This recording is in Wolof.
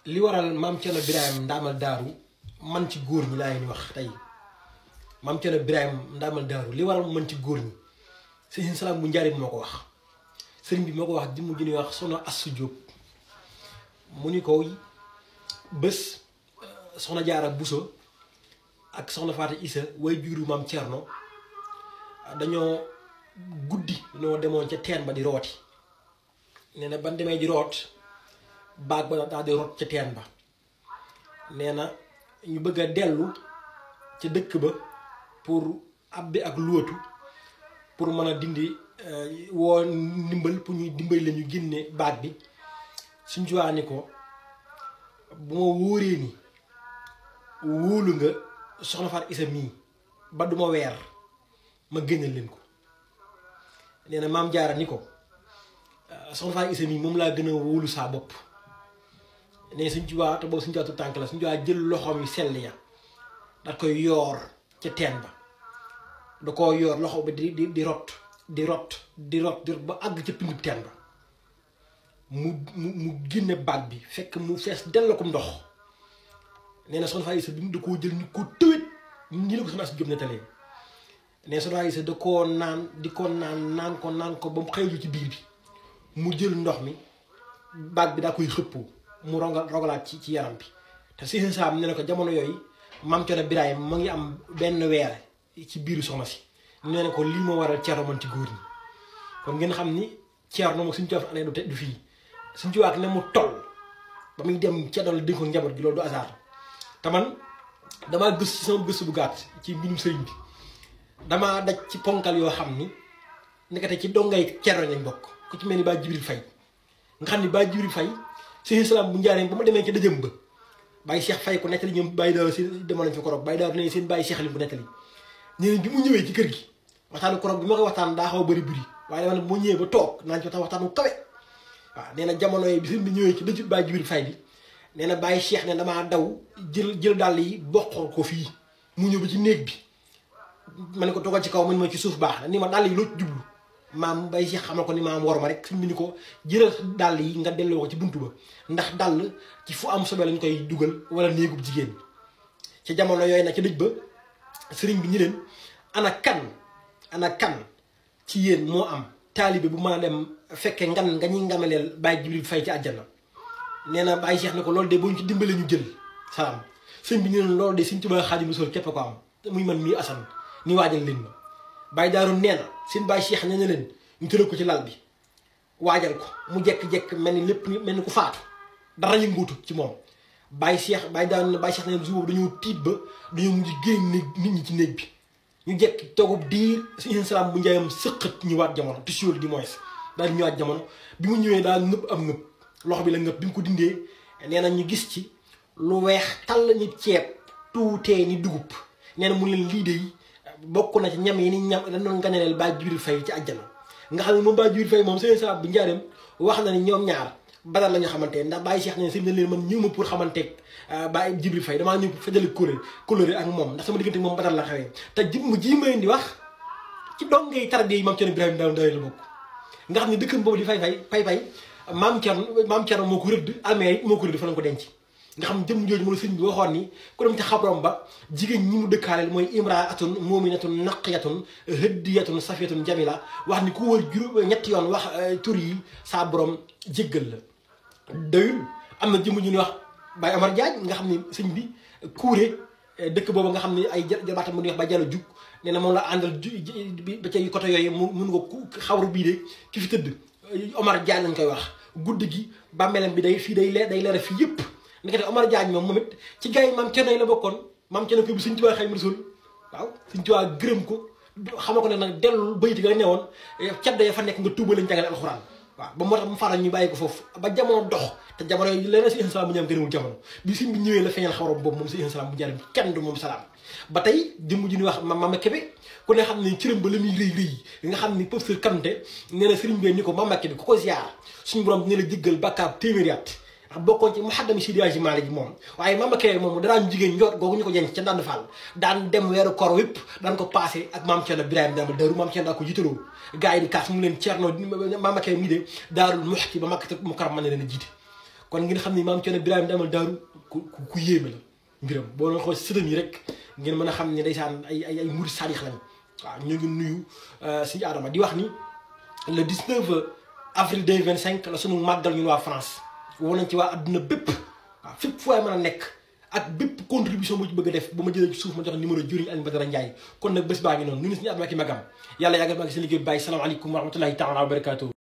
li waral maam Cerno Birahim Ndaamal Daaru man ci góor ñi laa leen wax tey maam Cerno Birahim Ndaamal Daaru li waral man ci góor ñi sëriñ Salaam bu Njaaréem moo ko wax sëriñ bi moo ko wax jëmm ji ñuy wax soxna Assu Jóob mu ni ko bés soxna Jaara Buso ak soxna Faati Isa way juru maam Cerno dañoo guddi dañoo demoon ca teen ba di rooti nee na ban demee di root baag ba daal di root ca teen ba nee na ñu bëgg a dellu ca dëkk ba pour abbi ak luwatu pour mën a dindi woo ndimbal pour ñuy dimbali la ñu génne baag bi suñ ci ni ko bu ma wóoree ni wóolu nga soxna Faat Isa mii ba duma weer ma génnal leen ko nee na maam Jaara ni ko soxna Faat Isa mii moom laa gën a wóolu saa bopp ne suñ ci te boobu suñ ci tànk la suñ ci jël loxoom yu sell ya da koy yoor ca teen ba da koo yoor loxo bi di rot ba àgg ca pindub teen ba mu génne baag bi fekk mu fees dell ko ndox nee na soxna Faat Isa bi da koo jël ñu ko tëwét ñi la ko soxna Assu Jóob nettalee ne soxna Faat Isa da koo naan di ko naan ko ba mu xëylu ci biir bi mu jël ndox mi baag bi daa koy xëppoo mu rogalaat ci yaram bi te si saam ne na ko jamono yooyu maam Cerno Birahim mu ngi am benn weer ci biiru soxna si nee na ko lii moo waral Cerno man ci góor ñi kon ngeen xam ni Cerno moom suñu cof année du fii suñ ci waak ne mu toll ba muy dem Cerno la dénk ko njaboot gi loolu du hasard te man damaa gëstu ci sama gëstu bu gàtt ci mbirum sëriñ bi damaa daj ci ponkal yoo xam ni nekkate ci dongay Cerno lañ bokk ku ci mel ni Baay Jibril Fay nga xam ni Baay Jibril Fay sëriñ Salaam bu Njaaréem ba ma demee ci dëjëm ba Baay Cheikh Fay ko nettali ñoom Baay Daaru si demoon nañ fa korog Baay Daaru ne seen Baay Cheikh li bu nettali ñeneen bi mu ñëwee ci kër gi waxtaanu korog bi ma ko waxtaan daa xaw a bëri waaye dama ne bu ma ñëwee ba toog naan ci waxtaanu kawe waaw nee na jamono yi bi sëriñ bi ñëwee ci dëj Baay Jibril Fay bi nee na Baay Cheikh ne damaa daw jël dàll yi boqal ko fii mu ñëw ba ci néeg bi ma ne ko toogal ci kaw man ma ci suuf baax na ni ma dàll yi loo ci jublu maam Baay Cheikh xamal ko ni maam war ma rek suñ bi ni ko jëral dàll yi nga delloo ko ci buntu ba ndax dàll ci fu am sobe lañ koy dugal wala néegub jigéen ci jamono yooyu nag ci dëj ba sëriñ bi ñi leen ana kan ci yéen moo am taalibe bu mën a dem fekke ngan nga ñuy ngameleel Baay Jibril Fay ci àjjana nee na Baay Cheikh ne ko loolu de boo ñu ci dimbale ñu jël salaam sëriñ bi ñu leen loolu de Sëriñ Tuubaa Xaadimu Rasuul képp ko am muy man mii Asan ni waajal leen ma Baay Daaru nee na seen Baay Cheikh ne leen ñu tëral ko ci lal bi waajal ko mu jekk-jekk mel ni lépp mel ni ku faatu dara yënguutu ci moom Baay Daaru ne Baay Cheikh ne jour boobu dañoo tiit ba dañoo mujj génn nit ñi ci néeg bi ñu jekk toogub diir Sëriñ Salaam bu Njaaréem sëqat ñëwaat jamono tissuol di moins daal di ñëwaat jamono bi mu ñëwee daal ngëpp am ngëpp loxo bi la ngëpp bi mu ko dindee nee na ñu gis ci lu weex tàll ni ceeb tuutee ni dugub nee na mu leen lii de bokk na ci ñam yi ni ñam dañ doon ganaleel Baay Jibril Fay ci àjjana nga xam ne moom Baay Jibril Fay moom Sëriñ Salaam bu Njaaréem wax na ni ñoom ñaar badal la ñu xamante ndax Baay Cheikh ne sëriñ leen man ñëw ma pour xamanteeg Baay Jibril Fay damaa ñëw pour fajale kóllëre ak moom ndax sama diggante moom badal la xewee te jëmm ji may di wax ci dongay tarbiya yi maam Cerno Birahim Ndaamal Daaru la bokk nga xam ne dëkkam boobu di fay maam Cerno moo ko rëdd almee moo ko rëdd fa lañ ko denc nga xam jëm jooju moom sëriñ bi waxoon ni ku dem ci xabrom ba jigéen ñi mu dëkkaaleel mooy imraatun muminatun naqiyatun hëddiyatun safiyatun jamila wax ni ku wër juróom ñetti yoon wax tur yi saa borom jéggal la doyul am na jëmm ñu ñuy wax Baye Omar Diagne nga xam ne sëñ bi kuure dëkk boobu nga xam ne ay jabaatam mu ñuy wax ba jàll jug nee na moom la àndal ba ca côté yooyu mun nga xawru bii de ki fi tëdd Omar Diagne lañ koy wax guddi gi bàmmeelam bi day leer fii yëpp nekkate Omar Diagne moom it ci gars yi maam Cerno yi la bokkoon maam Cerno ko bi Sëriñ Tuubaa Xaadimu Rasuul waaw Sëriñ Tuubaa gërëm ko xamal ko ne nag dellul bayit nga newoon cadda ya fa nekk nga tuubal lañ jàngale alxuraan waaw ba moo tax mu faral ñu bàyyi ko foofu ba jamono dox te jamono yi leneen Sëriñ Salaam bu Njaaréem gënewul jamono bi sëñ bi ñëwee la feeñal xawaram boobu moom Sëriñ Salaam bu Njaaréem kenn du moom salaam ba tey jëmm ji ñuy wax Mama Kébé ku ne xam ne cërëm ba la muy rëy nga xam ni professeur Kanté nee na sëriñ bi ni ko Mama Kébé ku ko ziar suñu borom dina la jéggal bàkkaar téeméeri at bokkoon ci muhaddami Seydi Hadji Malick ji moom waaye Mama Kébé moom danaan jigéen njoot googu ñu ko jenc ca Ndande Fall daan dem weeru koor wépp daan ko passé ak maam Cerno Birahim Ndaamal Daaru maam Cerno daa ko jiitaloo gars yi di kaas mu leen Cerno Mama Kébé mii de Daarul Muxti ba Makkatal Mukarrama ne leen a jiite kon ngeen xam ni maam Cerno Birahim Ndamal Daaru ku yéeme la mbiram boo doon xool sëtam yi rek ngeen mën a xam ne ndeysaan ay murid saadix lañ waaw ñu ngi nuyu suñu Adama di wax ni le 19 avril 2025 la sunu màggal ñun waa France woo nañ ci waa adduna bépp waaw fépp fu waay mën a nekk ak bépp contribution bu ci bëgg a def ba ma jëlee ci suuf ma jox numéro jëriñ Alioune Badara Ndiaye kon nag bés baa ngi noonu nu ni suñu Adama ki magam yàlla yàggal maa ngi seen liggéey bi bàyyi salaamaaleykum wa rahmatullahi taala wa barakatuh